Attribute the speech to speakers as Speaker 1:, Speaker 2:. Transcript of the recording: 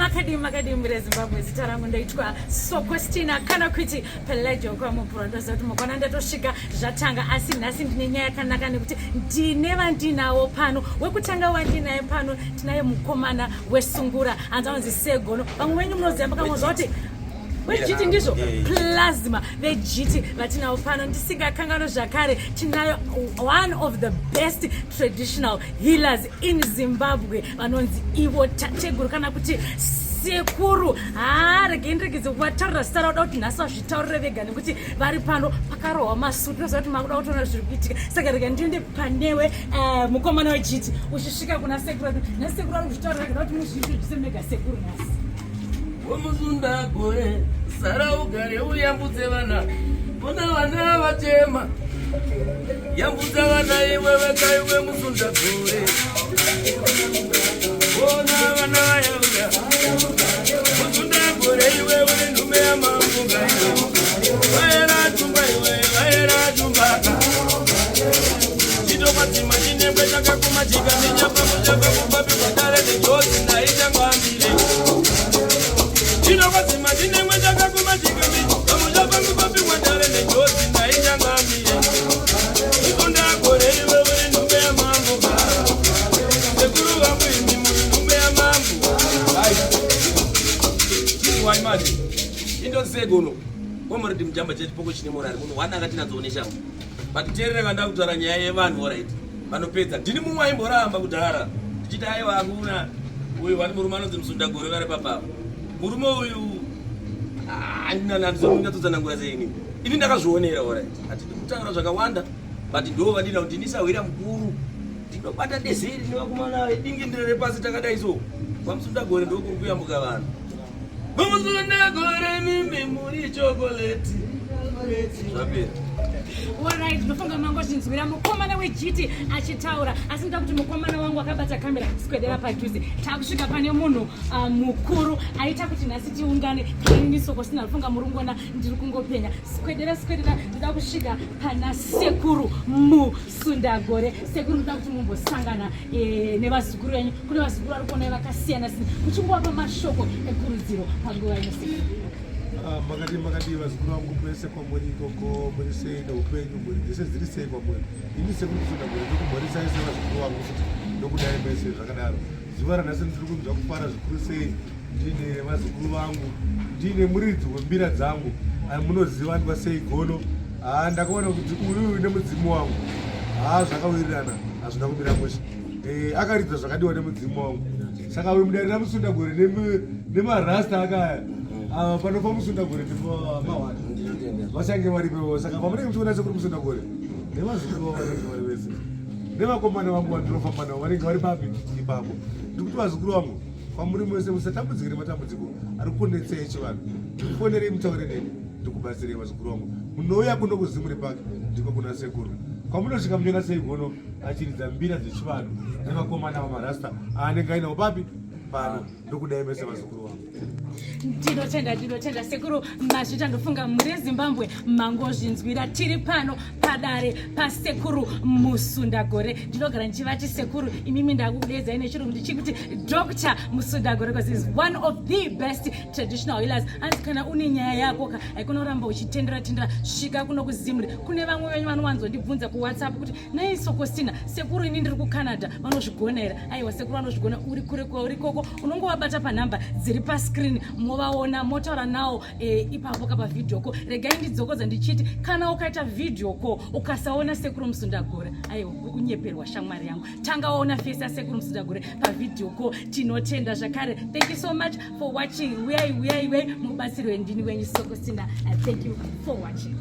Speaker 1: Makadii, makadii mure Zimbabwe? Zita rangu ndoitwa Sokostina kana kuti Pelejo kwaMupuro. Ndoziva kuti mukona ndatosvika zvatanga, asi nhasi ndine nyaya yakanaka nekuti ndine vandinawo pano. Wekutanga wandinaye pano, tinaye mukomana wesungura, hanzi anonzi Segono. Vamwe venyu munoziva, makamuzwa kuti wejiti ndizvo Plasma vejiti vatinawo pano. Ndisingakanganwe zvakare, tinayo one of the best traditional healers in Zimbabwe, vanonzi ivo Tateguru kana kuti Sekuru. Haa, regei ndiregedze kuvataurira zita rauda kuti nhasi vazvitaurire vega, nekuti vari pano pakarohwa masutu. Noziva kuti makuda kutoona zviri kuitika, saka rega ndiende panewe, mukomana wejiti, uchisvika kuna sekuru. Nhasi sekuru vari kuzvitaurira vega, kuti muzviintroduce mega, sekuru, nhasi.
Speaker 2: Womuzunda gore, sara ugare uyambudze vana. Kuna vana vatema, yambudza vana iwe veka, iwe musunda gore. Ona vana vayauya, musunda gore, iwe uri nhume yamambuga iwe. Vaera tumba iwe, vaera tumbaka. Chitokwadzima chinengwe chakakuma chikaminya pamuchapa kupapi kwadare nejozi naichangoambire. Chinokwadzima chinengwe chakakuma chikaminya pamuchapa kupapi kwadare nejozi naichangoambire. Mukunda gore iwe uri nhume yamambo. Sekuru vangu, imi muri nhume yamambo. Chizwai manje. Indosegono. Comrade Mujamba, chechipoko chine morari, munhu one akatinatsoone shambo. But teerera, kana kutaura nyaya yevanhu, alright, vanopedza. Ndini mumwe aimboramba kudhara ndichiti aiwa, hakuna uyu vani murume anonzi Musundagore vari papapo. Murume uyu handinanatsodzanangura seini, ini ndakazvionera. Alright, hatidi kutaura zvakawanda, but ndo vandina kuti ndisahwira mukuru, ndinobata dezeri nevakomana dingindira repasi takadai. So kwaMusundagore ndokuri kuyambuka vanhu. Musundagore, mimi muri chokoleti, zvapera.
Speaker 1: Alright, ndofunga mangozvinzwira mukomana wejiti achitaura, asi ndoda kuti mukomana wangu akabata kamera, swedera padhuze. Takusvika pane munhu mukuru aita kuti nhasi tiungane. Kaini Sokosina, ndofunga muri kungona ndiri kungopenya. Swedera, swedera, ndoda kusvika pana Sekuru Musundagore. Sekuru, ndoda kuti mumbosangana nevazukuru venyu. Kune vazukuru vari kuona vakasiyana siyana, muchingovapa mashoko ekurudziro panguva ino, sekuru.
Speaker 3: Ah, makadii, makadii vazukuru vangu kwese kwamuri ikoko? Muri sei neupenyu? Mhuri dzese dziri sei kwamuri? Ini Sekuru Musundagore ndokumhoresai sevazukuru vangu kuti ndokudai mese. Zvakadaro, zuva ranhasi ndiri kunzwa kufara zvikuru sei ndine vazukuru vangu, ndine muridzi wembira dzangu munozivanwa sei Gono. Haa, ndakaona kuti uyu nemudzimu wangu, haa, zvakawirirana, hazvina kumira mushe. Akaridza zvakadiwa nemudzimu wangu. Saka uyu mudare raMusundagore nemarasta akaya ava panofa Musundagore nemahwani vachange varipo. Saka pamunenge muchiona Sekuru Musundagore nevazukuru vavo vanenge vari vese nevakomana vangu vandinofamba navo vanenge vari papi ipapo. Ndikuti vazukuru vangu kwamuri mese, musatambudzike nematambudziko ari kunetsei chivanhu. Ndikufonerei, mutaure neni, ndikubatsirei. Vazukuru vangu, munouya kuno kuZimuri Park, ndiko kuna sekuru. Kwamunosvika muchiona Seigono achiridza mbira dzechivanhu nevakomana vamarasta aanenge ainawo papi pano. Ndokudai mese, vazukuru vangu.
Speaker 1: Ndinotenda, ndinotenda, sekuru. Mazvita. Ndofunga mhuri yeZimbabwe mangozvinzwira, tiri pano padare paSekuru Musundagore. Ndinogara ndichivati sekuru, imimi ndakudedzai nechirungu ndichikuti Dr Musundagore, because is one of the best traditional healers. Hanzi kana une nyaya yako ka, haikona kuramba uchitendera tendera, svika kuno kuZimri. Kune vamwe venyu vanowanzondibvunza kuWhatsApp kuti, "Nai Sokostina, sekuru, ini ndiri kuCanada, vanozvigona here?" Aiwa, sekuru vanozvigona. Uri kure kwauri ikoko, unongovabata panhamba dziri pascreen, movaona, motaura nawo ipapo kapa video call. Regai ndidzokodza ndichiti kana ukaita video call ukasaona Sekuru Musundagore, aiwa, uri kunyeperwa, shamwari yangu. Tanga waona face yaSekuru Musundagore pavideo call. Tinotenda zvakare. Thank you so much for watching. Uyai, uyai, we mubatsiri wendini wenyu Sokostina. Thank you for watching.